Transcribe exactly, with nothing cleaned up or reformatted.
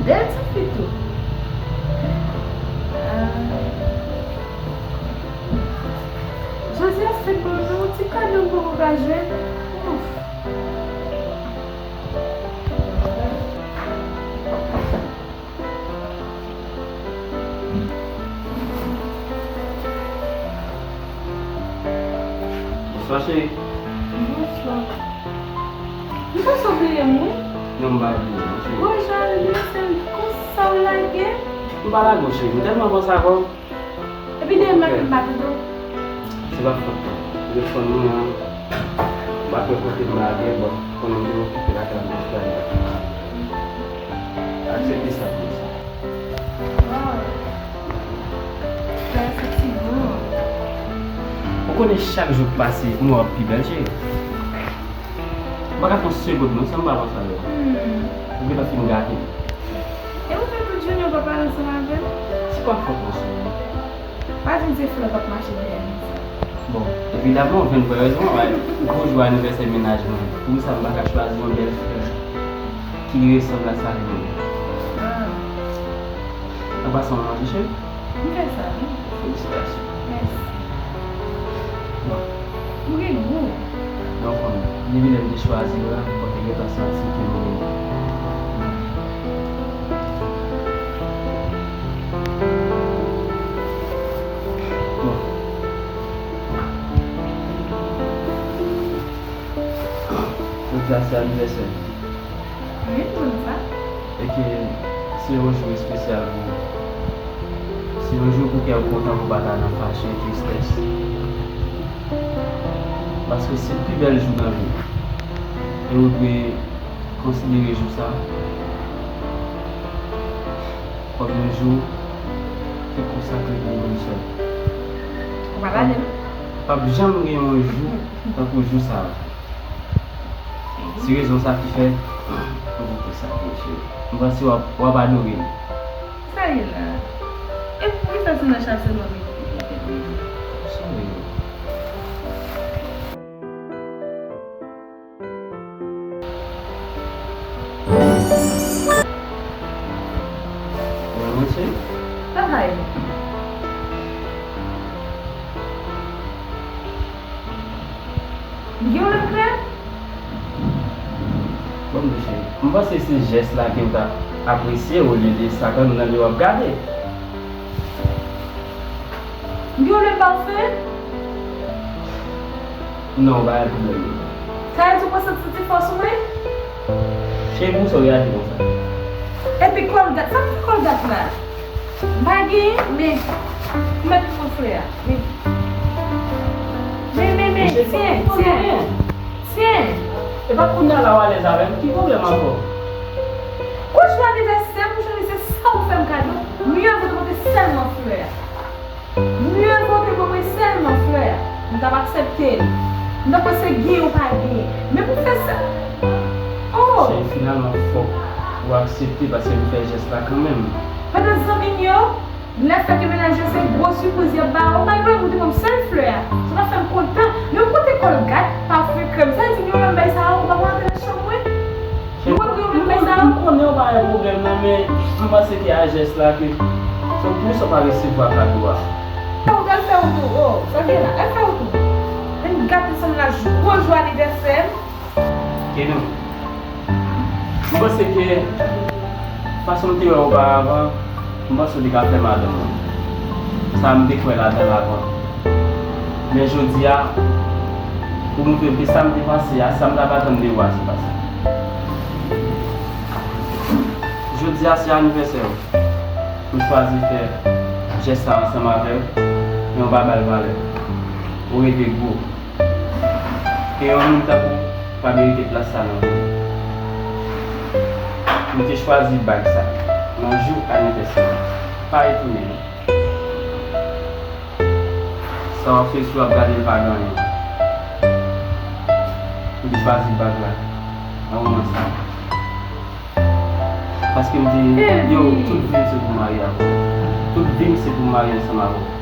Bèl ti fi tou. Ah. Jodi a fèt mwen, men yon ti kado m poko ka jwenn. Ouf. Bonswa, cheri. Bonswa. Ou pa bliye m, wi? Non, m pa bliye w, cheri. Bonjou, anivèsè, konsa w lage? M pa lage w, cheri. M tèlman panse avè w. Epi demen m ap vin bat ou tou. Se pa fòt mwen. Telefòn mwen an, m pa kwè kote m lage l, bon, konnen m te okipe lakay mwen, m fè l. Aksepte sa pou sa. Waw. Sa se ti bon. Ou konnen chak jou k pase, m wè w ap pi bèl, cheri. M pa ka fè yon segonn non, san m pa panse avè w. Hmm. Ou gentan fin gate. E ou fè tout jounen ou pa pale ansanm avè m? Se pa fòt mwen, cheri. Pa di m se flè k ap mache dèyè m sa. Bon, evidamman, ou jwenn vrè rezon an, wi. Gwo jou anivèsè mennaj mwen. Poukisa m pa ka chwazi yon bèl flè ki resanble a sa li ye? Ah. An pasan, w manje, cheri? M fè sa, wi. Felisitasyon. Mèsi. Bon. Ou gen gou. Donk, depi lè m te chwazi w la, ou te gentan santi ke m renmen w. Bon. Jodi a se anivèsè m. Wi, m konn sa. E ke se yon jou espesyal pou ou. Se yon jou pou kè w kontan, pou w pa ta nan fache, tristès. Paske se pi bèl jou nan vi w. E ou dwe konsidere jou sa kòm yon jou ki konsakre pou ou menm sèl. Ou pa lage m. P ap janm gen yon jou tankou jou sa a. Se rezon sa ki fè m vote sa pou ou, cheri. M panse w ap, w ap adore l. Sa ye la? E poukisa se nan chase m ap mete, mete, mete? Cheri. Mwen, mwen, cheri. Travay. M gen yon lòt flè? Bon, mesye, m panse se jès la ke w ta apresye olye de sa kanmenm nan je w ap gade. M gen yon lòt ba w fè? Non, w pa gen pwoblèm. Sa vle di w pa santi ti fòs ou, wi? Cheri, poukisa w reyaji konsa? Epi kòlgat, sa k fè kòlgat la? M pa genyen, men m mèt pran flè a. Men, men, men, men, tyen, tyen, tyen. E pa kounye a la w alèz avè m, ki pwoblèm ankò? Ou jwenn anivèsè m, ou jwenn se sa ou fè m kado, mye vo te pote sèlman flè a. Mye vo te ban mwen sèlman flè a. M t ap aksepte l. M t ap panse gen ou pa gen. Men pou fè sa. Oh! Cheri, finalman, fòk ou aksepte paske m fè jès la kanmenm. Pandan zanmi m yo, lè fèt yo, mennaj yo, se gwo sipriz y ap ba ou. Bay mwen, ou te ban m sèl flè a. Sa ta fè m kontan. Men ou pote kòlgat, pafen, krèm. Sa vle di m yo menm bay sa a, ou pa pou antre nan chanm mwen? Ou wè pou yo menm bay sa a? M konnen w pa gen pwoblèm nan, men m panse ke a jès la ke se pou sa w pa resevwa kado a. Ou pral fè ou tou, oh, sa gen la, al fè ou tou. Men m gate sanm la, gwo jou anivèsè m. Kenou, m panse ke fason m te wè w oparavan, m panse w te ka fè madanm mwen. Sa m te kwè ladan l avan. Men jodi a, pou moutre m ke sa m te panse a, sa m t ap atann de ou a, se pa sa. Jodi a, se anivèsè w. M chwazi fè jès sa ansanm avè w, men w pa ba l valè. Ou rete gwo. E yon moun tankou w pa merite plas sa nan vi m. M te chwazi bag sa nan jou anivèsè w. Pa etone non. Sa w ap sezi si w ap gade l pa gen anyen. M te chwazi bag la nan moman sa. Paske m te, yo, tout vi m se pou m marye avè w. Tout vi m se pou m marye ansanm avè w.